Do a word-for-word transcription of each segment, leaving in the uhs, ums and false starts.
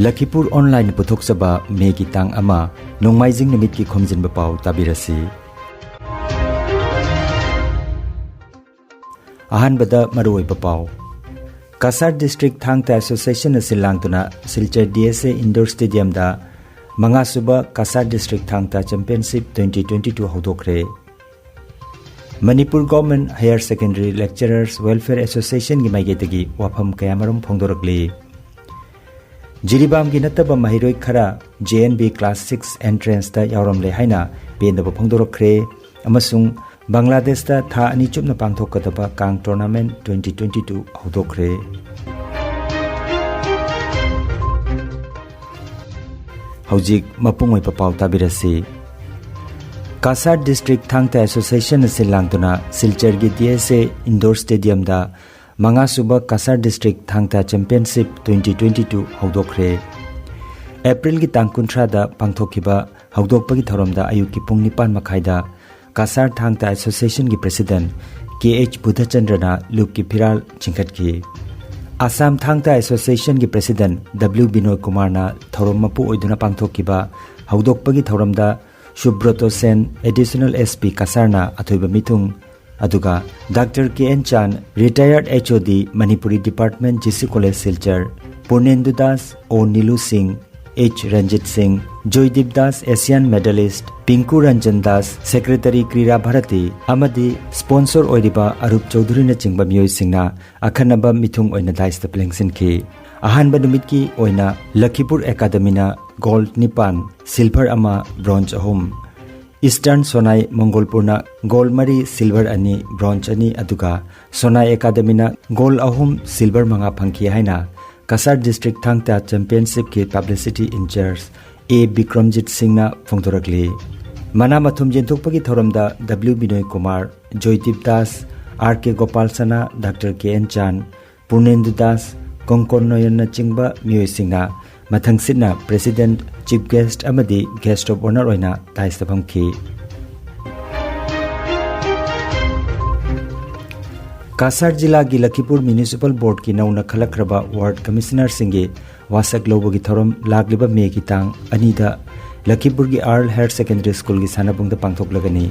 ꯂꯈꯤꯄꯨꯔ online ꯄꯨꯊꯣꯛꯆꯕ ꯃꯦꯒꯤ ꯇꯥꯡ ꯑꯃ, ꯅꯣꯡꯃꯥꯏꯖꯤꯡ ꯅꯨꯃꯤꯠꯀꯤ ꯈꯣꯝꯖꯤꯟꯕ ꯄꯥꯎ ꯇꯥꯕꯤꯔꯁꯤ꯫ ꯑꯍꯥꯟꯕꯗ ꯃꯔꯨꯑꯣꯏꯕ ꯄꯥꯎ꯫ ꯀꯁꯥꯔ ꯗꯤꯁꯇ꯭ꯔꯤꯛ ꯊꯥꯡ ꯇꯥ ꯑꯦꯁꯣꯁꯤꯌꯦꯁꯟꯅ ꯁꯤꯜ ꯂꯥꯡꯗꯨꯅ Silchar D S A indoor ꯁ꯭ꯇꯦꯗꯤꯌꯝꯗ ꯃꯉꯥꯁꯨꯕ Cachar district Thang Ta championship twenty twenty two ꯍꯧꯗꯣꯛꯈ꯭ꯔꯦ꯫ Manipur government higher secondary lecturers welfare ꯑꯦꯁꯣꯁꯤꯌꯦꯁꯟꯒꯤ ꯃꯥꯏꯀꯩꯗꯒꯤ ꯋꯥꯐꯝ ꯀꯌꯥꯃꯔꯨꯝ ꯐꯣꯡꯗꯣꯔꯛꯂꯤ꯫ ꯖꯤꯔꯤꯕꯥꯝꯒꯤ ꯅꯠꯇꯕ ꯃꯍꯩꯔꯣꯏ ꯈꯔ J N V class six ꯑꯦꯟꯇ꯭ꯔꯦꯟꯁꯇ ꯌꯥꯎꯔꯝꯂꯦ ꯍꯥꯏꯅ ꯄꯦꯟꯗꯕ ꯐꯣꯡꯗꯣꯔꯛꯈ꯭ꯔꯦ, ꯑꯃꯁꯨꯡ ꯕꯪꯒ꯭ꯂꯥꯗꯦꯁꯇ ꯊꯥ ꯑꯅꯤ ꯆꯨꯞꯅ ꯄꯥꯡꯊꯣꯛꯀꯗꯕ ꯀꯥꯡ ꯇꯣꯔꯅꯥꯃꯦꯟꯠ ꯇ꯭ꯋꯦꯟꯇꯤ ꯇ꯭ꯋꯦꯟꯇꯤ ꯇꯨ ꯍꯧꯗꯣꯛꯈ꯭ꯔꯦ꯫ ꯍꯧꯖꯤꯛ ꯃꯄꯨꯡ ꯑꯣꯏꯕ ꯄꯥꯎ ꯇꯥꯕꯤꯔꯁꯤ꯫ ꯀꯁꯥꯔ ꯗꯤꯁꯇ꯭ꯔꯤꯛ ꯊꯥꯡ ꯇꯥ ꯑꯦꯁꯣꯁꯤꯌꯦꯁꯟꯅ ꯁꯤꯜ ꯂꯥꯡꯗꯨꯅ ꯁꯤꯜꯆꯔꯒꯤ ꯗꯤ ꯑꯦꯁ ꯑꯦ ꯏꯟꯗꯣꯔ ꯁ꯭ꯇꯦꯗꯤꯌꯝꯗ ꯃꯉꯥꯁꯨꯕ Cachar district Thang Ta championship twenty twenty two ꯍꯧꯗꯣꯛꯈ꯭ꯔꯦ꯫ ꯑꯦꯄ꯭ꯔꯤꯜꯒꯤ ꯇꯥꯡ ꯀꯨꯟꯊ꯭ꯔꯥꯗ ꯄꯥꯡꯊꯣꯛꯈꯤꯕ ꯍꯧꯗꯣꯛꯄꯒꯤ ꯊꯧꯔꯝꯗ ꯑꯌꯨꯛꯀꯤ ꯄꯨꯡ ꯅꯤꯄꯥꯟ ꯃꯈꯥꯏꯗ ꯀꯁꯥꯔ ꯊꯥꯡ ꯇꯥ ꯑꯦꯁꯣꯁꯤꯌꯦꯁꯟꯒꯤ ꯄ꯭ꯔꯦꯁꯤꯗꯦꯟꯠ ꯀꯦ ꯑꯩꯆ ꯕꯨꯙꯆꯟꯗ꯭ꯔꯅ ꯂꯨꯞꯀꯤ ꯐꯤꯔꯥꯜ ꯆꯤꯡꯈꯠꯈꯤ꯫ ꯑꯁꯥꯝ ꯊꯥꯡ ꯇꯥ ꯑꯦꯁꯣꯁꯤꯌꯦꯁꯟꯒꯤ ꯄ꯭ꯔꯦꯁꯤꯗꯦꯟꯠ ꯗꯕ꯭ꯂꯤꯎ ꯕꯤꯅꯣꯏ ꯀꯨꯃꯥꯔꯅ ꯊꯧꯔꯝ ꯃꯄꯨ ꯑꯣꯏꯗꯨꯅ ꯄꯥꯡꯊꯣꯛꯈꯤꯕ ꯍꯧꯗꯣꯛꯄꯒꯤ ꯊꯧꯔꯝꯗ ꯁꯨꯕ꯭ꯔꯇꯣ ꯁꯦꯟ, ꯑꯦꯗꯤꯁꯅꯦꯜ ꯑꯦꯁ ꯄꯤ ꯀꯁꯥꯔꯅ ꯑꯊꯣꯏꯕ ꯃꯤꯊꯨꯡ, ꯑꯗꯨꯒ ꯗꯥꯛꯇꯔ ꯀꯦ ꯑꯦꯟ ꯆꯥꯟ, ꯔꯤꯇꯥꯌꯔꯗ H O D, Manipuri department, G C college Silchar, Purnendu Das, O Nilu Singh, H Ranjit Singh, Joydip Das, Asian medalist, Pinku Ranjan Das, secretary Krira Bharati, ꯑꯃꯗꯤ ꯁ꯭ꯄꯣꯟꯁꯔ ꯑꯣꯏꯔꯤꯕ ꯑꯔꯨꯞ ꯆꯧꯙꯨꯔꯤꯅꯆꯤꯡꯕ ꯃꯤꯑꯣꯏꯁꯤꯡꯅ ꯑꯈꯟꯅꯕ ꯃꯤꯊꯨꯡ ꯑꯣꯏꯅ ꯗꯥꯏꯁꯇ ꯂꯦꯡꯁꯤꯟꯈꯤ꯫ ꯑꯍꯥꯟꯕ ꯅꯨꯃꯤꯠꯀꯤ ꯑꯣꯏꯅ ꯂꯈꯤꯄꯨꯔ ꯑꯦꯀꯥꯗꯃꯤꯅ ꯒꯣꯜꯗ ꯅꯤꯄꯥꯟ, ꯁꯤꯜꯚꯔ ꯑꯃ, ꯕ꯭ꯔꯣꯟꯖ ꯑꯍꯨꯝ, ꯏꯁꯇꯔꯟ ꯁꯣꯅꯥꯏ ꯃꯪꯒꯣꯜꯄꯨꯔꯅ ꯒꯣꯜꯗ ꯃꯔꯤ, ꯁꯤꯜꯚꯔ ꯑꯅꯤ, ꯕ꯭ꯔꯣꯟꯖ ꯑꯅꯤ, ꯑꯗꯨꯒ ꯁꯣꯅꯥꯏ ꯑꯦꯀꯥꯗꯃꯤꯅ ꯒꯣꯜꯗ ꯑꯍꯨꯝ, ꯁꯤꯜꯚꯔ ꯃꯉꯥ ꯐꯪꯈꯤ ꯍꯥꯏꯅ ꯀꯁꯥꯔ ꯗꯤꯁꯇ꯭ꯔꯤꯛ ꯊꯥꯡ ꯇꯥ ꯆꯦꯝꯄꯤꯌꯟꯁꯤꯞꯀꯤ ꯄꯕ꯭ꯂꯤꯁꯤꯇꯤ ꯏꯟꯆꯥꯔꯖ ꯑꯦ ꯕꯤꯀ꯭ꯔꯝꯖꯤꯠ ꯁꯤꯡꯅ ꯐꯣꯡꯗꯣꯔꯛꯂꯤ꯫ ꯃꯅꯥ ꯃꯊꯨꯝ ꯌꯦꯟꯊꯣꯛꯄꯒꯤ ꯊꯧꯔꯝꯗ ꯗꯕ꯭ꯂꯤꯎ ꯕꯤꯅꯣꯏ ꯀꯨꯃꯥꯔ, ꯖꯣꯏꯗꯤꯞ ꯗꯥꯁ, ꯑꯥꯔ ꯀꯦ ꯒꯣꯄꯥꯜ ꯁꯅꯥ, ꯗꯥꯛꯇꯔ ꯀꯦ ꯑꯦꯟ ꯆꯥꯟ, ꯄꯨꯔꯅꯦꯟꯗꯨ ꯗꯥꯁ, ꯀꯣꯡꯀꯣꯟ ꯅꯣꯌꯟꯅꯆꯤꯡꯕ ꯃꯤꯑꯣꯏꯁꯤꯡꯅ ꯃꯊꯪꯁꯤꯠꯅ ꯄ꯭ꯔꯦꯁꯤꯗꯦꯟꯠ, ꯆꯤꯐ ꯒꯦꯁ꯭ꯠ ꯑꯃꯗꯤ ꯒꯦꯁ꯭ꯠ ꯑꯣꯐ ꯑꯣꯅꯔ ꯑꯣꯏꯅ ꯗꯥꯏꯁꯇ ꯐꯝꯈꯤ꯫ ꯀꯁꯥꯔ ꯖꯤꯂꯥꯒꯤ ꯂꯈꯤꯄꯨꯔ ꯃ꯭ꯌꯨꯅꯤꯁꯤꯄꯥꯜ ꯕꯣꯔꯗꯀꯤ ꯅꯧꯅ ꯈꯜꯂꯛꯈ꯭ꯔꯕ ꯋꯥꯔꯗ ꯀꯃꯤꯁꯅꯔꯁꯤꯡꯒꯤ ꯋꯥꯁꯛ ꯂꯧꯕꯒꯤ ꯊꯧꯔꯝ ꯂꯥꯛꯂꯤꯕ ꯃꯦꯒꯤ ꯇꯥꯡ ꯑꯅꯤꯗ ꯂꯈꯤꯄꯨꯔꯒꯤ ꯑꯥꯔꯜ ꯍꯥꯌꯔ ꯁꯦꯀꯦꯟꯗꯔꯤ ꯁ꯭ꯀꯨꯜꯒꯤ ꯁꯥꯟꯅꯕꯨꯡꯗ ꯄꯥꯡꯊꯣꯛꯂꯒꯅꯤ꯫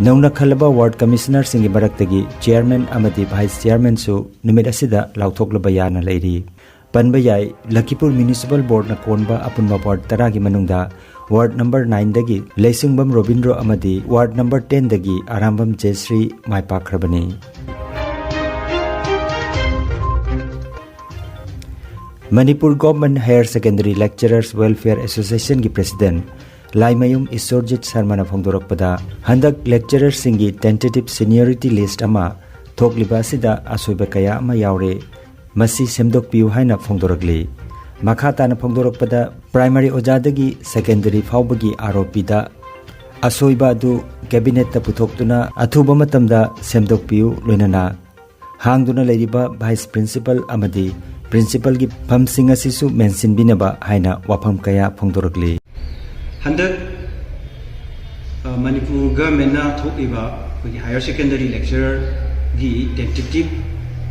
ꯅꯧꯅ ꯈꯜꯂꯕ ꯋꯥꯔꯗ ꯀꯃꯤꯁꯅꯔꯁꯤꯡꯒꯤ ꯃꯔꯛꯇꯒꯤ ꯆꯤꯌꯔꯃꯦꯟ ꯑꯃꯗꯤ ꯚꯥꯏꯁ ꯆꯤꯌꯔꯃꯦꯟꯁꯨ ꯅꯨꯃꯤꯠ ꯑꯁꯤꯗ ꯂꯥꯎꯊꯣꯛꯂꯕ ꯌꯥꯅ ꯂꯩꯔꯤ꯫ ꯄꯟꯕ ꯌꯥꯏ, ꯂꯈꯤꯄꯨꯔ ꯃ꯭ꯌꯨꯅꯤꯁꯤꯄꯥꯜ ꯕꯣꯔꯗꯅ ꯀꯣꯟꯕ ꯑꯄꯨꯟꯕ ꯋꯥꯔꯗ ꯇꯔꯥꯒꯤ ꯃꯅꯨꯡꯗ ꯋꯥꯔꯗ ꯅꯝꯕꯔ ꯅꯥꯏꯟꯗꯒꯤ ꯂꯩꯁꯤꯡꯕꯝ ꯔꯣꯕꯤꯟꯗ꯭ꯔꯣ ꯑꯃꯗꯤ ꯋꯥꯔꯗ ꯅꯝꯕꯔ ꯇꯦꯟꯗꯒꯤ ꯑꯔꯥꯝꯕꯝ ꯖꯦꯁ꯭ꯔꯤ ꯃꯥꯏ ꯄꯥꯛꯈ꯭ꯔꯕꯅꯤ꯫ Manipur government higher secondary lecturers welfare ꯑꯦꯁꯣꯁꯤꯌꯦꯁꯟꯒꯤ ꯄ꯭ꯔꯦꯁꯤꯗꯦꯟꯠ ꯂꯥꯏꯃꯌꯨꯝ ꯏꯁꯣꯔꯖꯤꯠ ꯁꯔꯃꯅ ꯐꯣꯡꯗꯣꯔꯛꯄꯗ, ꯍꯟꯗꯛ ꯂꯦꯛꯆꯔꯔꯁꯤꯡꯒꯤ ꯇꯦꯟꯇꯦꯇꯤꯚ ꯁꯦꯅꯤꯌꯣꯔꯤꯇꯤ ꯂꯤꯁ꯭ꯠ ꯑꯃ ꯊꯣꯛꯂꯤꯕ ꯑꯁꯤꯗ ꯑꯁꯣꯏꯕ ꯀꯌꯥ ꯑꯃ ꯌꯥꯎꯔꯦ, ꯃꯁꯤ ꯁꯦꯝꯗꯣꯛꯄꯤꯌꯨ ꯍꯥꯏꯅ ꯐꯣꯡꯗꯣꯔꯛꯂꯤ꯫ ꯃꯈꯥ ꯇꯥꯅ ꯐꯣꯡꯗꯣꯔꯛꯄꯗ, ꯄ꯭ꯔꯥꯏꯃꯔꯤ ꯑꯣꯖꯥꯗꯒꯤ ꯁꯦꯀꯦꯟꯗꯔꯤ ꯐꯥꯎꯕꯒꯤ ꯑꯥꯔ ꯑꯣ ꯄꯤꯗ ꯑꯁꯣꯏꯕ ꯑꯗꯨ ꯀꯦꯕꯤꯅꯦꯠꯇ ꯄꯨꯊꯣꯛꯇꯨꯅ ꯑꯊꯨꯕ ꯃꯇꯝꯗ ꯁꯦꯝꯗꯣꯛꯄꯤꯌꯨ, ꯂꯣꯏꯅꯅ ꯍꯥꯡꯗꯨꯅ ꯂꯩꯔꯤꯕ ꯚꯥꯏꯁ ꯄ꯭ꯔꯤꯟꯁꯤꯄꯜ ꯑꯃꯗꯤ ꯄ꯭ꯔꯤꯟꯁꯤꯄꯜꯒꯤ ꯐꯝꯁꯤꯡ ꯑꯁꯤꯁꯨ ꯃꯦꯟꯁꯤꯟꯕꯤꯅꯕ ꯍꯥꯏꯅ ꯋꯥꯐꯝ ꯀꯌꯥ ꯐꯣꯡꯗꯣꯔꯛꯂꯤ꯫ ꯍꯟꯗꯛ, ꯑ, ꯃꯅꯤꯄꯨꯔ ꯒꯚꯔꯟꯃꯦꯟꯠꯅ ꯊꯣꯛꯂꯤꯕ ꯑꯩꯈꯣꯏꯒꯤ ꯍꯥꯌꯔ ꯁꯦꯀꯦꯟꯗꯔꯤ ꯂꯦꯛꯆꯔꯔꯒꯤ ꯇꯦꯟꯇꯦꯇꯤꯚ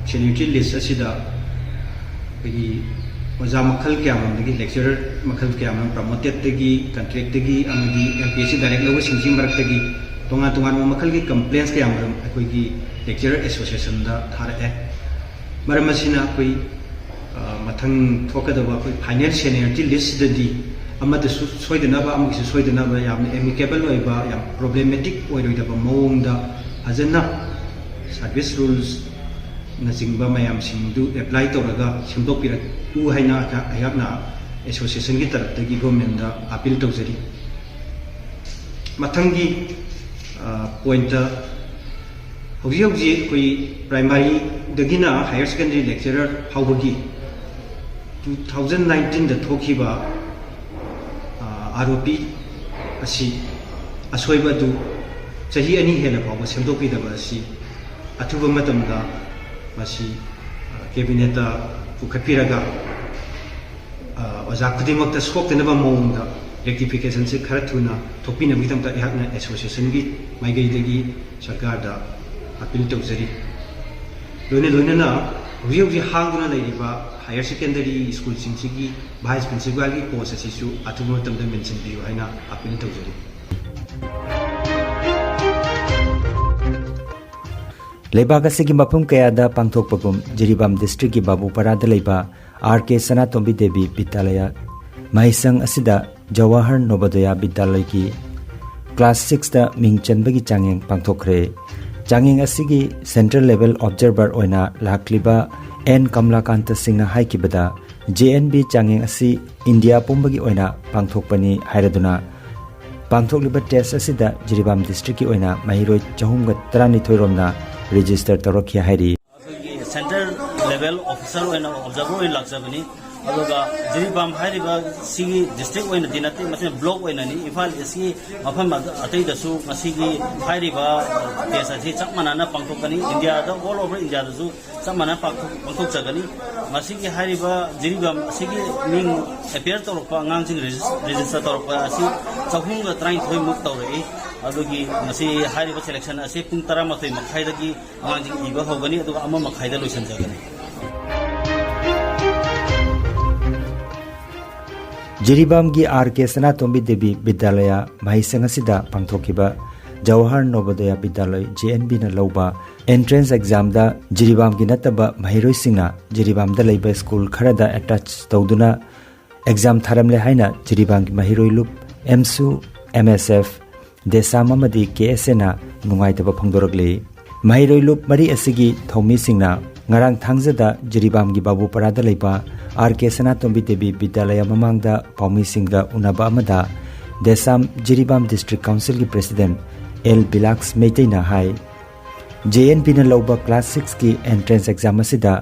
ꯁꯦꯅꯤꯌꯣꯔꯤꯇꯤ ꯂꯤꯁ꯭ꯠ ꯑꯁꯤꯗ ꯑꯩꯈꯣꯏꯒꯤ ꯑꯣꯖꯥ ꯃꯈꯜ ꯀꯌꯥꯃꯔꯨꯝꯗꯒꯤ, ꯂꯦꯛꯆꯔꯔ ꯃꯈꯜ ꯀꯌꯥꯃꯔꯨꯝ, ꯄ꯭ꯔꯃꯣꯇꯦꯗꯇꯒꯤ, ꯀꯟꯇ꯭ꯔꯦꯛꯇꯒꯤ ꯑꯃꯗꯤ M P S C direct ꯂꯧꯕꯁꯤꯡꯁꯤꯒꯤ ꯃꯔꯛꯇꯒꯤ ꯇꯣꯉꯥꯟ ꯇꯣꯉꯥꯟꯕ ꯃꯈꯜꯒꯤ ꯀꯝꯄ꯭ꯂꯦꯟꯁ ꯀꯌꯥꯃꯔꯨꯝ ꯑꯩꯈꯣꯏꯒꯤ ꯂꯦꯛꯆꯔꯔ ꯑꯦꯁꯣꯁꯤꯌꯦꯁꯟꯗ ꯊꯥꯔꯛꯑꯦ꯫ ꯃꯔꯝ ꯑꯁꯤꯅ ꯑꯩꯈꯣꯏ, ꯑ, ꯃꯊꯪ ꯊꯣꯛꯀꯗꯕ ꯑꯩꯈꯣꯏ ꯐꯥꯏꯅꯦꯜ ꯁꯦꯅꯤꯌꯣꯔꯤꯇꯤ ꯂꯤꯁ꯭ꯠꯁꯤꯗꯗꯤ ꯑꯃꯗꯁꯨ ꯁꯣꯏꯗꯅꯕ, ꯑꯃꯒꯤꯁꯨ ꯁꯣꯏꯗꯅꯕ, ꯌꯥꯝꯅ ꯑꯦꯃꯤꯀꯦꯕꯜ ꯑꯣꯏꯕ, ꯌꯥꯝ ꯄ꯭ꯔꯣꯕ꯭ꯂꯦꯃꯦꯇꯤꯛ ꯑꯣꯏꯔꯣꯏꯗꯕ ꯃꯑꯣꯡꯗ ꯐꯖꯅ ꯁꯥꯔꯚꯤꯁ ꯔꯨꯜꯁꯅꯆꯤꯡꯕ ꯃꯌꯥꯝꯁꯤꯡꯗꯨ ꯑꯦꯄ꯭ꯂꯥꯏ ꯇꯧꯔꯒ ꯁꯦꯝꯗꯣꯛꯄꯤꯔꯛꯎ ꯍꯥꯏꯅ ꯑꯩꯍꯥꯛꯅ ꯑꯦꯁꯣꯁꯤꯌꯦꯁꯟꯒꯤ ꯇꯔꯞꯇꯒꯤ ꯒꯣꯚꯔꯟꯃꯦꯟꯠꯗ ꯑꯥꯄꯤꯜ ꯇꯧꯖꯔꯤ꯫ ꯃꯊꯪꯒꯤ, ꯑ, ꯄꯣꯏꯟꯠꯇ, ꯍꯧꯖꯤꯛ ꯍꯧꯖꯤꯛ ꯑꯩꯈꯣꯏ ꯄ꯭ꯔꯥꯏꯃꯔꯤꯗꯒꯤꯅ ꯍꯥꯌꯔ ꯁꯦꯀꯦꯟꯗꯔꯤ ꯂꯦꯛꯆꯔꯔ ꯐꯥꯎꯕꯒꯤ ꯇꯨ ꯊꯥꯎꯖꯟ ꯅꯥꯏꯟꯇꯤꯟꯗ ꯊꯣꯛꯈꯤꯕ, ꯑ, ꯑꯥꯔ ꯑꯣ ꯄꯤ ꯑꯁꯤ ꯑꯁꯣꯏꯕ ꯑꯗꯨ ꯆꯍꯤ ꯑꯅꯤ ꯍꯦꯟꯅ ꯐꯥꯎꯕ ꯁꯦꯝꯗꯣꯛꯄꯤꯗꯕ ꯑꯁꯤ ꯑꯊꯨꯕ ꯃꯇꯝꯗ ꯃꯁꯤ, ꯑ, ꯀꯦꯕꯤꯅꯦꯠꯇ ꯄꯨꯈꯠꯄꯤꯔꯒ, ꯑ, ꯑꯣꯖꯥ ꯈꯨꯗꯤꯡꯃꯛꯇ ꯁꯣꯛꯇꯅꯕ ꯃꯑꯣꯡꯗ ꯔꯦꯛꯇꯤꯐꯤꯀꯦꯁꯟꯁꯦ ꯈꯔ ꯊꯨꯅ ꯊꯣꯛꯄꯤꯅꯕꯒꯤꯗꯃꯛꯇ ꯑꯩꯍꯥꯛꯅ ꯑꯦꯁꯣꯁꯤꯌꯦꯁꯟꯒꯤ ꯃꯥꯏꯀꯩꯗꯒꯤ ꯁꯔꯀꯥꯔꯗ ꯑꯥꯄꯤꯜ ꯇꯧꯖꯔꯤ꯫ ꯂꯣꯏꯅ ꯂꯣꯏꯅꯅ ꯍꯧꯖꯤꯛ ꯍꯧꯖꯤꯛ ꯍꯥꯡꯗꯨꯅ ꯂꯩꯔꯤꯕ ꯍꯥꯌꯔ ꯁꯦꯀꯦꯟꯗꯔꯤ ꯁ꯭ꯀꯨꯜꯁꯤꯡꯁꯤꯒꯤ ꯚꯥꯏꯁ ꯄ꯭ꯔꯤꯟꯁꯤꯄꯥꯜꯒꯤ ꯄꯣꯁ ꯑꯁꯤꯁꯨ ꯑꯊꯨꯕ ꯃꯇꯝꯗ ꯃꯦꯟꯁꯤꯟꯕꯤꯌꯨ ꯍꯥꯏꯅ ꯑꯥꯄꯤꯜ ꯇꯧꯖꯔꯤ꯫ ꯂꯩꯕꯥꯛ ꯑꯁꯤꯒꯤ ꯃꯐꯝ ꯀꯌꯥꯗ ꯄꯥꯡꯊꯣꯛꯄꯒꯨꯝ ꯖꯤꯔꯤꯕꯥꯝ ꯗꯤꯁꯇ꯭ꯔꯤꯛꯀꯤ ꯕꯥꯕꯨꯄꯥꯔꯥꯗ ꯂꯩꯕ ꯑꯥꯔ ꯀꯦ ꯁꯅꯥꯇꯣꯝꯕꯤ ꯗꯦꯕꯤ ꯕꯤꯗ꯭ꯌꯥꯂꯌꯥ ꯃꯍꯩꯁꯪ ꯑꯁꯤꯗ ꯖꯋꯥꯍꯔ ꯅꯣꯕꯣꯗꯌꯥ ꯕꯤꯗ꯭ꯌꯥꯂꯌꯒꯤ ꯀ꯭ꯂꯥꯁ ꯁꯤꯛꯁꯇ ꯃꯤꯡ ꯆꯟꯕꯒꯤ ꯆꯥꯡꯌꯦꯡ ꯄꯥꯡꯊꯣꯛꯈ꯭ꯔꯦ꯫ ꯆꯥꯡꯌꯦꯡ ꯑꯁꯤꯒꯤ ꯁꯦꯟꯇ꯭ꯔꯦꯜ ꯂꯦꯚꯦꯜ ꯑꯣꯕꯖꯔꯚꯔ ꯑꯣꯏꯅ ꯂꯥꯛꯂꯤꯕ ꯑꯦꯟ ꯀꯃꯂꯥꯀꯥꯟꯇ ꯁꯤꯡꯅ ꯍꯥꯏꯈꯤꯕꯗ, ꯖꯦ ꯑꯦꯟ ꯕꯤ ꯆꯥꯡꯌꯦꯡ ꯑꯁꯤ ꯏꯟꯗꯤꯌꯥ ꯄꯨꯝꯕꯒꯤ ꯑꯣꯏꯅ ꯄꯥꯡꯊꯣꯛꯄꯅꯤ ꯍꯥꯏꯔꯗꯨꯅ, ꯄꯥꯡꯊꯣꯛꯂꯤꯕ ꯇꯦꯁ ꯑꯁꯤꯗ ꯖꯤꯔꯤꯕꯥꯝ ꯗꯤꯁꯇ꯭ꯔꯤꯛꯀꯤ ꯑꯣꯏꯅ ꯃꯍꯩꯔꯣꯏ ꯆꯍꯨꯝꯒ ꯇꯔꯥꯅꯤꯊꯣꯏ ꯔꯣꯝꯅ ꯔꯦꯖꯤꯁꯇꯔ ꯇꯧꯔꯛꯈꯤ ꯍꯥꯏꯔꯤ꯫ ꯑꯩꯈꯣꯏꯒꯤ ꯁꯦꯟꯇ꯭ꯔꯦꯜ ꯂꯦꯚꯦꯜ ꯑꯣꯐꯤꯁꯥꯔ ꯑꯣꯏꯅ ꯑꯣꯕꯖꯥꯔꯚꯔ ꯑꯣꯏꯅ ꯂꯥꯛꯆꯕꯅꯤ꯫ ꯑꯗꯨꯒ ꯖꯤꯔꯤꯕꯥꯝ ꯍꯥꯏꯔꯤꯕ ꯁꯤꯒꯤ ꯗꯤꯁꯇ꯭ꯔꯤꯛ ꯑꯣꯏꯅꯗꯤ ꯅꯠꯇꯦ, ꯃꯁꯤꯅ ꯕ꯭ꯂꯣꯛ ꯑꯣꯏꯅꯅꯤ꯫ ꯏꯝꯐꯥꯜ ꯏꯁꯀꯤ ꯃꯐꯝ ꯑꯇꯩꯗꯁꯨ ꯃꯁꯤꯒꯤ ꯍꯥꯏꯔꯤꯕ ꯇꯦꯁ ꯑꯁꯤ ꯆꯞ ꯃꯥꯟꯅꯅ ꯄꯥꯡꯊꯣꯛꯀꯅꯤ꯫ ꯏꯟꯗꯤꯌꯥꯗ, ꯑꯣꯜ ꯑꯣꯚꯔ ꯏꯟꯗꯤꯌꯥꯗꯁꯨ ꯆꯞ ꯃꯥꯟꯅ ꯄꯥꯡꯊꯣꯛ-, ꯄꯥꯡꯊꯣꯛꯆꯒꯅꯤ꯫ ꯃꯁꯤꯒꯤ ꯍꯥꯏꯔꯤꯕ ꯖꯤꯔꯤꯕꯥꯝ ꯑꯁꯤꯒꯤ ꯃꯤꯡ ꯑꯦꯄꯤꯌꯔ ꯇꯧꯔꯛꯄ ꯑꯉꯥꯡꯁꯤꯡ ꯔꯦꯖꯤꯁ-, ꯔꯦꯖꯤꯁꯇꯔ ꯇꯧꯔꯛꯄ ꯑꯁꯤ ꯆꯍꯨꯝꯒ ꯇꯔꯥꯅꯤꯊꯣꯏꯃꯨꯛ ꯇꯧꯔꯛꯏ꯫ ꯑꯗꯨꯒꯤ ꯃꯁꯤ ꯍꯥꯏꯔꯤꯕ ꯁꯦꯂꯦꯛꯁꯟ ꯑꯁꯤ ꯄꯨꯡ ꯇꯔꯥꯃꯥꯊꯣꯏ ꯃꯈꯥꯏꯗꯒꯤ ꯑꯉꯥꯡꯁꯤꯡ ꯏꯕ ꯍꯧꯒꯅꯤ, ꯑꯗꯨꯒ ꯑꯃ ꯃꯈꯥꯏꯗ ꯂꯣꯏꯁꯤꯟꯖꯒꯅꯤ꯫ ꯖꯤꯔꯤꯕꯥꯝꯒꯤ ꯑꯥꯔ ꯀꯦ ꯁꯅꯥꯇꯣꯝꯕꯤ ꯗꯦꯕꯤ ꯕꯤꯗ꯭ꯌꯥꯂꯌꯥ ꯃꯍꯩꯁꯪ ꯑꯁꯤꯗ ꯄꯥꯡꯊꯣꯛꯈꯤꯕ ꯖꯋꯥꯍꯔ ꯅꯣꯕꯣꯗꯌꯥ ꯕꯤꯗ꯭ꯌꯥꯂꯌ, ꯖꯦ ꯑꯦꯟ ꯕꯤꯅ ꯂꯧꯕ ꯑꯦꯟꯇ꯭ꯔꯦꯟꯁ ꯑꯦꯛꯖꯥꯝꯗ ꯖꯤꯔꯤꯕꯥꯝꯒꯤ ꯅꯠꯇꯕ ꯃꯍꯩꯔꯣꯏꯁꯤꯡꯅ ꯖꯤꯔꯤꯕꯥꯝꯗ ꯂꯩꯕ ꯁ꯭ꯀꯨꯜ ꯈꯔꯗ ꯑꯦꯇꯦꯆ ꯇꯧꯗꯨꯅ ꯑꯦꯛꯖꯥꯝ ꯊꯥꯔꯝꯂꯦ ꯍꯥꯏꯅ ꯖꯤꯔꯤꯕꯥꯝꯒꯤ ꯃꯍꯩꯔꯣꯏ ꯂꯨꯞ ꯑꯦꯝꯁꯨ, ꯑꯦꯝ ꯑꯦꯁ ꯑꯦꯐ, ꯗꯦꯁꯥꯝ ꯑꯃꯗꯤ ꯀꯦ ꯑꯦꯁ ꯑꯦꯅ ꯅꯨꯡꯉꯥꯏꯇꯕ ꯐꯣꯡꯗꯣꯔꯛꯂꯤ꯫ ꯃꯍꯩꯔꯣꯏ ꯂꯨꯞ ꯃꯔꯤ ꯑꯁꯤꯒꯤ ꯊꯧꯃꯤꯁꯤꯡꯅ ꯉꯔꯥꯡ ꯊꯥꯡꯖꯗ ꯖꯤꯔꯤꯕꯥꯝꯒꯤ ꯕꯥꯕꯨꯄꯥꯔꯥꯗ ꯂꯩꯕ ꯑꯥꯔ ꯀꯦ ꯁꯅꯥꯇꯣꯝꯕꯤ ꯗꯦꯕꯤ ꯕꯤꯗ꯭ꯌꯥꯂꯌꯥ ꯃꯃꯥꯡꯗ ꯄꯥꯎꯃꯤꯁꯤꯡꯒ ꯎꯅꯕ ꯑꯃꯗ ꯗꯦꯁꯥꯝ ꯖꯤꯔꯤꯕꯥꯝ ꯗꯤꯁꯇ꯭ꯔꯤꯛ ꯀꯥꯎꯟꯁꯤꯜꯒꯤ president L ꯕꯤꯂꯥꯛꯁ ꯃꯩꯇꯩꯅ high, J and ꯕꯤꯅ ꯂꯧꯕ ꯀ꯭ꯂꯥꯁ ꯁꯤꯛꯁꯀꯤ ꯑꯦꯟꯇ꯭ꯔꯦꯟꯁ ꯑꯦꯛꯖꯥꯝ ꯑꯁꯤꯗ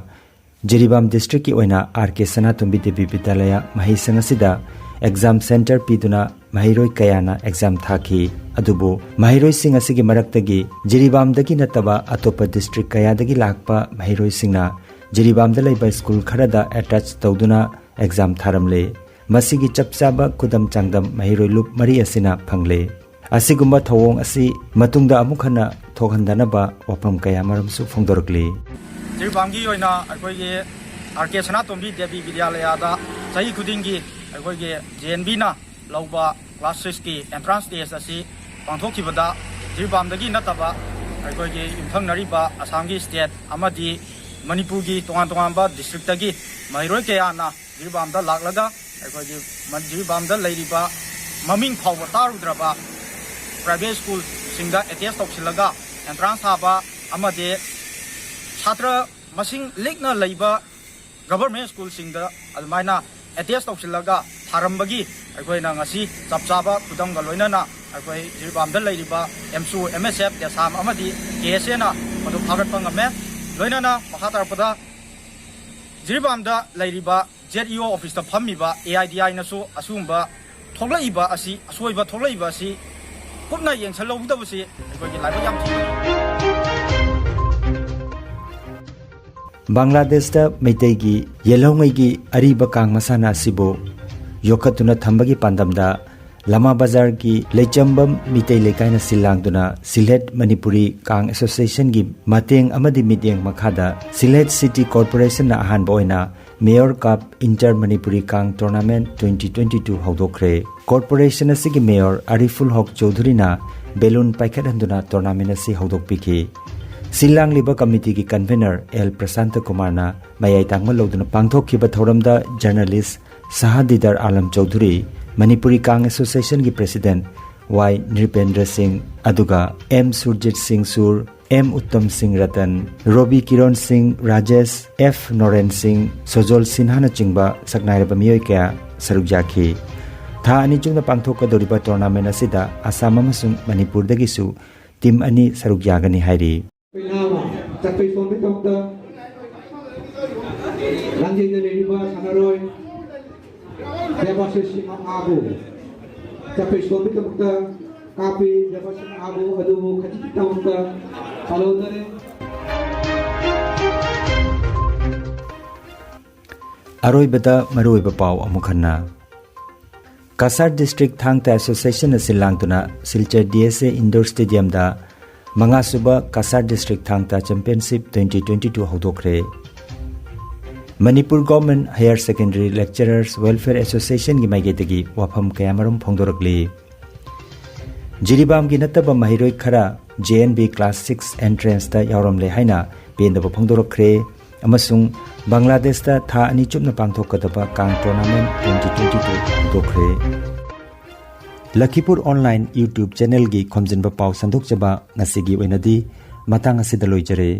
ꯖꯤꯔꯤꯕꯥꯝ ꯗꯤꯁꯇ꯭ꯔꯤꯛꯀꯤ ꯑꯣꯏꯅ ꯑꯥꯔ ꯀꯦ ꯁꯅꯥꯇꯣꯝꯕꯤ ꯗꯦꯕꯤ ꯕꯤꯗ꯭ꯌꯥꯂꯌꯥ ꯃꯍꯩꯁꯪ ꯑꯁꯤꯗ ꯑꯦꯛꯖꯥꯝ ꯁꯦꯟꯇꯔ ꯄꯤꯗꯨꯅ ꯃꯍꯩꯔꯣꯏ ꯀꯌꯥꯅ ꯑꯦꯛꯖꯥꯝ ꯊꯥꯈꯤ꯫ ꯑꯗꯨꯕꯨ ꯃꯍꯩꯔꯣꯏꯁꯤꯡ ꯑꯁꯤꯒꯤ ꯃꯔꯛꯇꯒꯤ ꯖꯤꯔꯤꯕꯥꯝꯗꯒꯤ ꯅꯠꯇꯕ ꯑꯇꯣꯞꯄ ꯗꯤꯁꯇ꯭ꯔꯤꯛ ꯀꯌꯥꯗꯒꯤ ꯂꯥꯛꯄ ꯃꯍꯩꯔꯣꯏꯁꯤꯡꯅ ꯖꯤꯔꯤꯕꯥꯝꯗ ꯂꯩꯕ ꯁ꯭ꯀꯨꯜ ꯈꯔꯗ ꯑꯦꯇꯦꯆ ꯇꯧꯗꯨꯅ ꯑꯦꯛꯖꯥꯝ ꯊꯥꯔꯝꯂꯦ꯫ ꯃꯁꯤꯒꯤ ꯆꯞ ꯆꯥꯕ ꯈꯨꯗꯝ ꯆꯥꯡꯗꯝ ꯃꯍꯩꯔꯣꯏ ꯂꯨꯞ ꯃꯔꯤ ꯑꯁꯤꯅ ꯐꯪꯂꯦ꯫ ꯑꯁꯤꯒꯨꯝꯕ ꯊꯧꯑꯣꯡ ꯑꯁꯤ ꯃꯇꯨꯡꯗ ꯑꯃꯨꯛ ꯍꯟꯅ ꯊꯣꯛꯍꯟꯗꯅꯕ ꯋꯥꯐꯝ ꯀꯌꯥꯃꯔꯨꯝꯁꯨ ꯐꯣꯡꯗꯣꯔꯛꯂꯤ꯫ ꯖꯤꯔꯤꯕꯥꯝꯒꯤ ꯑꯣꯏꯅ ꯑꯩꯈꯣꯏꯒꯤ ꯑꯥꯔ ꯀꯦ ꯁꯅꯥꯇꯣꯝꯕꯤ ꯗꯦꯕꯤ ꯕꯤꯗ꯭ꯌꯥꯂꯌꯥꯗ ꯆꯍꯤ ꯈꯨꯗꯤꯡꯒꯤ ꯑꯩꯈꯣꯏꯒꯤ ꯖꯦ ꯑꯦꯟ ꯕꯤꯅ ꯂꯧꯕ ꯀ꯭ꯂꯥꯁ ꯁꯤꯛꯁꯀꯤ ꯑꯦꯟꯇ꯭ꯔꯥꯟꯁ ꯇꯦꯁ ꯑꯁꯤ ꯄꯥꯡꯊꯣꯛꯈꯤꯕꯗ ꯖꯤꯔꯤꯕꯥꯝꯗꯒꯤ ꯅꯠꯇꯕ ꯑꯩꯈꯣꯏꯒꯤ ꯌꯨꯝꯊꯪꯅꯔꯤꯕ ꯑꯁꯥꯝꯒꯤ ꯁ꯭ꯇꯦꯠ ꯑꯃꯗꯤ ꯃꯅꯤꯄꯨꯔꯒꯤ ꯇꯣꯉꯥꯟ ꯇꯣꯉꯥꯟꯕ ꯗꯤꯁꯇ꯭ꯔꯤꯛꯇꯒꯤ ꯃꯍꯩꯔꯣꯏ ꯀꯌꯥꯅ ꯖꯤꯔꯤꯕꯥꯝꯗ ꯂꯥꯛꯂꯒ ꯑꯩꯈꯣꯏꯒꯤ ꯖꯤꯔꯤꯕꯥꯝꯗ ꯂꯩꯔꯤꯕ ꯃꯃꯤꯡ ꯐꯥꯎꯕ ꯇꯥꯔꯨꯗ꯭ꯔꯕ ꯄ꯭ꯔꯥꯏꯚꯦꯠ ꯁ꯭ꯀꯨꯜꯁꯤꯡꯗ ꯑꯦꯇꯦꯁ ꯇꯧꯁꯤꯜꯂꯒ ꯑꯦꯟꯇ꯭ꯔꯥꯟꯁ ꯊꯥꯕ ꯑꯃꯗꯤ ꯁꯥꯇ꯭ꯔ ꯃꯁꯤꯡ ꯂꯤꯛꯅ ꯂꯩꯕ ꯒꯚꯔꯟꯃꯦꯟ ꯁ꯭ꯀꯨꯜꯁꯤꯡꯗ ꯑꯗꯨꯃꯥꯏꯅ ꯑꯦꯇꯦꯁ ꯇꯧꯁꯤꯜꯂꯒ ꯊꯥꯔꯝꯕꯒꯤ ꯑꯩꯈꯣꯏꯅ ꯉꯁꯤ ꯆꯞ ꯆꯥꯕ ꯈꯨꯗꯝꯒ ꯂꯣꯏꯅꯅ ꯑꯩꯈꯣꯏ ꯖꯤꯔꯤꯕꯥꯝꯗ ꯂꯩꯔꯤꯕ ꯑꯦꯝꯁꯨ, ꯑꯦꯝ ꯑꯦꯁ ꯑꯦꯐ, ꯇꯦꯁꯥꯝ ꯑꯃꯗꯤ ꯀꯦ ꯑꯦꯁ ꯑꯦꯅ ꯃꯗꯨ ꯐꯥꯒꯠꯄ ꯉꯝꯃꯦ꯫ ꯂꯣꯏꯅꯅ ꯃꯈꯥ ꯇꯥꯔꯛꯄꯗ ꯖꯤꯔꯤꯕꯥꯝꯗ ꯂꯩꯔꯤꯕ ꯖꯦꯠ ꯏ ꯑꯣ ꯑꯣꯐꯤꯁꯇ ꯐꯝꯃꯤꯕ ꯑꯦ ꯑꯥꯏ ꯗꯤ ꯑꯥꯏꯅꯁꯨ ꯑꯁꯤꯒꯨꯝꯕ ꯊꯣꯛꯂꯛꯏꯕ ꯑꯁꯤ, ꯑꯁꯣꯏꯕ ꯊꯣꯛꯂꯛꯏꯕ ꯑꯁꯤ ꯀꯨꯞꯅ ꯌꯦꯡꯁꯤꯜꯍꯧꯒꯗꯕꯁꯤ ꯑꯩꯈꯣꯏꯒꯤ ꯂꯥꯏꯕꯛ ꯌꯥꯝ ꯊꯤꯕꯅꯤ꯫ ꯕꯪꯒ꯭ꯂꯥꯗꯦꯁꯇ ꯃꯩꯇꯩꯒꯤ ꯌꯦꯜꯍꯧꯉꯩꯒꯤ ꯑꯔꯤꯕ ꯀꯥꯡ ꯃꯁꯥꯟꯅ ꯑꯁꯤꯕꯨ ꯌꯣꯛꯈꯠꯇꯨꯅ ꯊꯝꯕꯒꯤ ꯄꯥꯟꯗꯝꯗ ꯂꯃꯥ ꯕꯖꯥꯔꯒꯤ ꯂꯩꯆꯝꯕꯝ ꯃꯤꯇꯩ ꯂꯩꯀꯥꯏꯅ ꯁꯤꯜ ꯂꯥꯡꯗꯨꯅ ꯁꯤꯜꯍꯦꯠ ꯃꯅꯤꯄꯨꯔꯤ ꯀꯥꯡ ꯑꯦꯁꯣꯁꯤꯌꯦꯁꯟꯒꯤ ꯃꯇꯦꯡ ꯑꯃꯗꯤ ꯃꯤꯠꯌꯦꯡ ꯃꯈꯥꯗ ꯁꯤꯜꯍꯦꯠ ꯁꯤꯇꯤ ꯀꯣꯔꯄꯣꯔꯦꯁꯟꯅ ꯑꯍꯥꯟꯕ ꯑꯣꯏꯅ ꯃꯦꯌꯣꯔ ꯀꯞ inter Manipuri Kang tournament twenty twenty two ꯍꯧꯗꯣꯛꯈ꯭ꯔꯦ꯫ ꯀꯣꯔꯄꯣꯔꯦꯁꯟ ꯑꯁꯤꯒꯤ ꯃꯦꯌꯣꯔ ꯑꯔꯤꯐꯨꯜ ꯍꯣꯛ ꯆꯧꯙꯨꯔꯤꯅ ꯕꯦꯂꯨꯟ ꯄꯥꯏꯈꯠꯍꯟꯗꯨꯅ ꯇꯣꯔꯅꯥꯃꯦꯟ ꯑꯁꯤ ꯍꯧꯗꯣꯛꯄꯤꯈꯤ꯫ ꯁꯤꯜ ꯂꯥꯡꯂꯤꯕ ꯀꯃꯤꯇꯤꯒꯤ ꯀꯟꯚꯦꯅꯔ ꯑꯦꯜ ꯄ꯭ꯔꯁꯥꯟꯇ ꯀꯨꯃꯥꯔꯅ ꯃꯌꯥꯏ ꯇꯥꯡꯕ ꯂꯧꯗꯨꯅ ꯄꯥꯡꯊꯣꯛꯈꯤꯕ ꯊꯧꯔꯝꯗ ꯖꯔꯅꯦꯂꯤꯁ ꯁꯍꯥ ꯗꯤꯗꯔ ꯑꯥꯂꯝ ꯆꯧꯙꯨꯔꯤ, ꯃꯅꯤꯄꯨꯔꯤ ꯀꯥꯡ ꯑꯦꯁꯣꯁꯤꯌꯦꯁꯟꯒꯤ ꯄ꯭ꯔꯦꯁꯤꯗꯦꯟꯠ ꯋꯥꯏ ꯅ꯭ꯔꯤꯄꯦꯟꯗ꯭ꯔ ꯁꯤꯡ, ꯑꯗꯨꯒ ꯑꯦꯝ ꯁꯨꯔꯖꯤꯠ ꯁꯤꯡ ꯁꯨꯔ, ꯑꯦꯝ ꯎꯠꯇꯝ ꯁꯤꯡ ꯔꯇꯟ, ꯔꯣꯕꯤ ꯀꯤꯔꯣꯟ ꯁꯤꯡ, ꯔꯥꯖꯦꯁ, ꯑꯦꯐ ꯅꯣꯔꯦꯟ ꯁꯤꯡ, ꯁꯣꯖꯣꯜ ꯁꯤꯟꯍꯥꯅꯆꯤꯡꯕ ꯁꯛꯅꯥꯏꯔꯕ ꯃꯤꯑꯣꯏ ꯀꯌꯥ ꯁꯔꯨꯛ ꯌꯥꯈꯤ꯫ ꯊꯥ ꯑꯅꯤ ꯆꯨꯞꯅ ꯄꯥꯡꯊꯣꯛꯀꯗꯧꯔꯤꯕ ꯇꯣꯔꯅꯥꯃꯦꯟ ꯑꯁꯤꯗ ꯑꯁꯥꯝ ꯑꯃꯁꯨꯡ ꯃꯅꯤꯄꯨꯔꯗꯒꯤꯁꯨ ꯇꯤꯝ ꯑꯅꯤ ꯁꯔꯨꯛ ꯌꯥꯒꯅꯤ ꯍꯥꯏꯔꯤ꯫ ꯑꯩꯈꯣꯏ ꯅꯍꯥ ꯑꯃ ꯆꯥꯛꯄꯩ ꯁꯣꯟꯕꯒꯤꯗꯃꯛꯇ ꯂꯥꯟꯖꯦꯟꯗ ꯂꯩꯔꯤꯕ ꯁꯥꯟꯅꯔꯣꯏ ꯗꯦꯕꯥꯁꯤꯁ ꯁꯤꯡꯍ ꯑꯥꯕꯨ ꯆꯥꯛꯄꯩ ꯁꯣꯟꯕꯒꯤꯗꯃꯛꯇ ꯀꯥꯞꯄꯤ꯫ ꯗꯦꯕꯥꯁꯤꯁ ꯁꯤꯡꯍ ꯑꯥꯕꯨ ꯑꯗꯨꯕꯨ ꯈꯖꯤꯛꯇꯃꯛꯇ ꯄꯥꯜꯍꯧꯗꯔꯦ꯫ ꯑꯔꯣꯏꯕꯗ ꯃꯔꯨꯑꯣꯏꯕ ꯄꯥꯎ ꯑꯃꯨꯛ ꯍꯟꯅ꯫ ꯀꯁꯥꯔ ꯗꯤꯁꯇ꯭ꯔꯤꯛ ꯊꯥꯡ ꯇꯥ ꯑꯦꯁꯣꯁꯤꯌꯦꯁꯟꯅ ꯁꯤꯜ ꯂꯥꯡꯗꯨꯅ Silchar D S A indoor ꯁ꯭ꯇꯦꯗꯤꯌꯝꯗ ꯃꯉꯥꯁꯨꯕ Cachar district Thang Ta championship twenty twenty two ꯍꯧꯗꯣꯛꯈ꯭ꯔꯦ꯫ Manipur government higher secondary lecturers welfare ꯑꯦꯁꯣꯁꯤꯌꯦꯁꯟꯒꯤ ꯃꯥꯏꯀꯩꯗꯒꯤ ꯋꯥꯐꯝ ꯀꯌꯥꯃꯔꯨꯝ ꯐꯣꯡꯗꯣꯔꯛꯂꯤ꯫ ꯖꯤꯔꯤꯕꯥꯝꯒꯤ ꯅꯠꯇꯕ ꯃꯍꯩꯔꯣꯏ ꯈꯔ JNV class six entrance ꯇ ꯌꯥꯎꯔꯝꯂꯦ ꯍꯥꯏꯅ ꯄꯦꯟꯗꯕ ꯐꯣꯡꯗꯣꯔꯛꯈ꯭ꯔꯦ ꯑꯃꯁꯨꯡ ꯕꯪꯒ꯭ꯂꯥꯗꯦꯁꯇ ꯊꯥ ꯑꯅꯤ ꯆꯨꯞꯅ ꯄꯥꯡꯊꯣꯛꯀꯗꯕ ꯀꯥꯡ tournament twenty twenty two ꯍꯧꯗꯣꯛꯈ꯭ꯔꯦ꯫ ꯂꯈꯤꯄꯨꯔ online YouTube channel ꯒꯤ ꯈꯣꯝꯖꯤꯟꯕ ꯄꯥꯎ ꯁꯟꯗꯣꯛꯆꯕ ꯉꯁꯤꯒꯤ ꯑꯣꯏꯅꯗꯤ ꯃꯇꯥꯡ ꯑꯁꯤꯗ ꯂꯣꯏꯖꯔꯦ꯫